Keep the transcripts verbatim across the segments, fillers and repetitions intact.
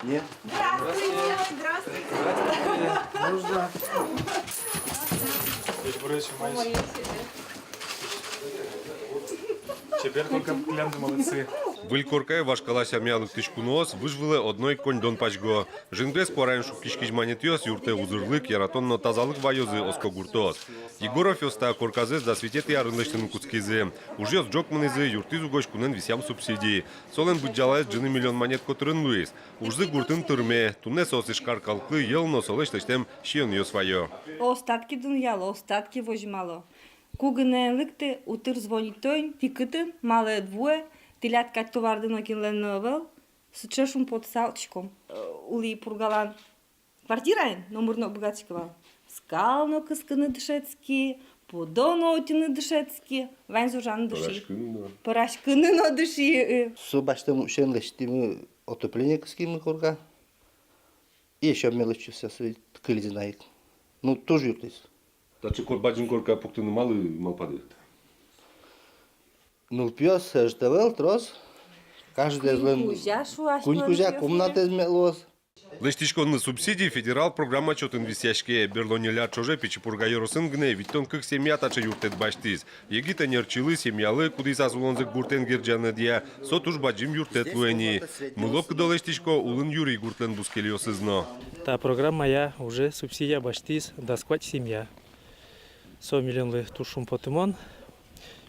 Нет? Здравствуйте, здравствуйте. Можно? Чебер корка пуклянды, молодцы. Выль коркае вашкала сямъя лыктӥсь куноос выж вылэ одно ик коньдон пазьго. Жингрес куараен шуккиськись манетъёс юртэ узырлык, яратон но тазалык ваёзы оскогуртоос. Егоровъёс та корказэс дас витетӥ арын лэсьтыны кутскизы. Ужъёс ӝог мынӥзы, юрттӥз угось кунэн висъям субсидий. Солэн быдӟалаез ӝыны миллион манет котырын луиз. Ужзы гуртын тырме, туннэ соос Ижкар калыклы йӧл но солэсь лэсьтэм сиёнъёс ваё. Остатки дунъяло, остатки возьмало. Ку гинэ эн лыкты, утыр звонить тон, тӥ кытын, малы ӧд вуэ, тӥляд кадь товарды но кинлэн но ӧвӧл, сыӵе шумпотыса утиськом. Э, улӥ Пургалан квартираын, номыр но уг быгатӥськы вал. Скал но кыскыны дышетски, пудо но утьыны дышетски, ваньзэ ужаны дышӥ. Пӧраськыны но. Пӧраськыны но дышӥ, э. Со басьтэм уксёен лэсьтӥмы, отопление кыскимы корка. И ещё мелочь всё, кылиз на ик. Ну, туж юрттӥз. Таӵе кор-, бадӟым корка пуктыны малы малпады? Нылпиос ӧжыт ӧвӧл, трос. Каждоезлэн куинь кузя, шуом, куинь кузя комнатэз мед луоз. Лэсьтӥськонлы субсидий федерал программа чотын висъяське. Берло ньыль ар ӵоже Пичи Пурга ёросын гинэ витьтон кык семья таӵе юрттэт басьтӥз. Егит ӧнерчилы, семьялы, кудӥз ас улонзэ гуртэн герӟаны ӧдъя, со туж бадӟым юрттэт луэ ни. Мыло-кыдо лэсьтӥсько Улын Юри гуртлэн бускельёсыз но. Та программая уже субсидия басьтӥз дас куать семья. Со милемлы туж шумпотымон.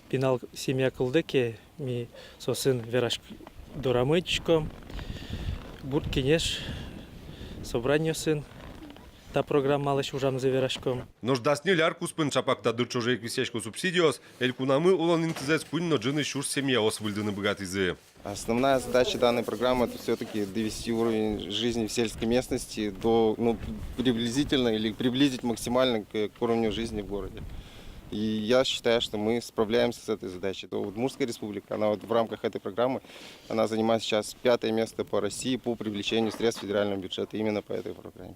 Пинал семья кылдэ ке, ми соосын вераськ-, дорамы ӧтиськом. Гурт кенеш собраниосын та программалэсь ужамзэ вераськом. Нош дас ньыль ар куспын, чапак та дыр ӵоже ик висъясько субсидиос, элькунамы улон интызэс куинь но ӝыны сюрс семьяос выльдыны быгатӥзы. Основная задача данной программы — это всё-таки довести уровень жизни в сельской местности до, ну, приблизительно или приблизить максимально к, к уровню жизни в городе. И я считаю, что мы справляемся с этой задачей. То Удмуртская республика, она вот в рамках этой программы, она занимает сейчас пятое место по России по привлечению средств федерального бюджета именно по этой программе.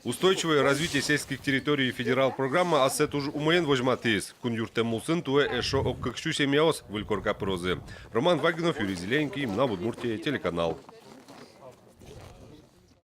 «Устойчивое развитие сельских территорий» федерал программа ассэ туж умоен возьматӥз. Кун юрттэм улсын туэ эшшо ог кык сю семьяос выль корка пырозы. Роман Вагинов, Юрий Зеленький, «Мынам Удмуртие» телеканал.